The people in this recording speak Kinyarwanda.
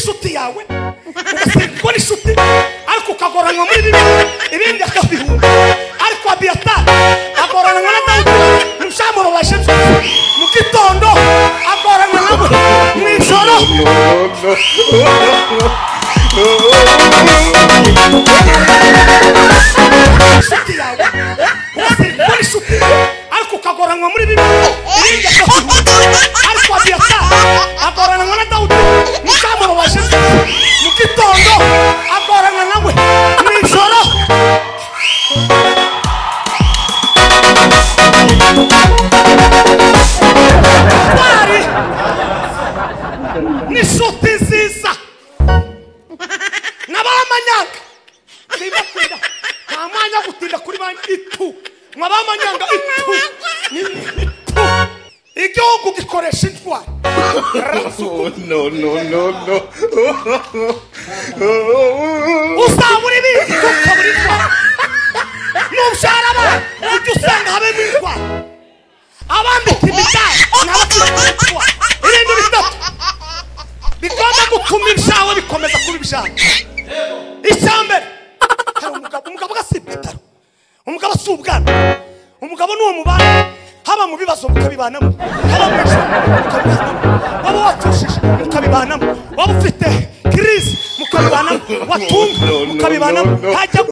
N'inshuti yawe ugasenga n'inshuti ariko ukagoranwa muri bibi ibindi akabihunga ariko Abiyatari agoranwa na Dawudi ntimushamubabaje mu gitondo agoranwa nawe mu ijoro. Inshuti yawe ugasenga n'inshuti ariko ukagoranwa muri bibi ibindi akabihunga ariko Abiyatari agoranwa na Dawudi ntimushamubabaje mu gitondo agoranwa nawe mu ijoro. Twari n'inshuti nziza n'abamanyanga simbatinda nta mwanya wo gutinda kuri banki itu mwabamanyanga itu itu igihugu gikoresha intwari. No, no, no, no. Uzabura ibindi ukabura intwari nubyara abana ujye usanga habemo intwari abambika imidari n'abafite intwari. Ibintu bitatu bigomba gutuma ibyawe bikomeza kuba ibyawe. Icya mbere hari umugabo, umugabo agasiba ibitaro, umugabo si ubwana, umugabo ni uwo mubana haba mu bibazo mukabibanamo, haba mu ijoro mukabibanamo, waba wapfushije mukabibanamo, waba ufite crise mukabibanamo, watunga mukabibanamo, hajya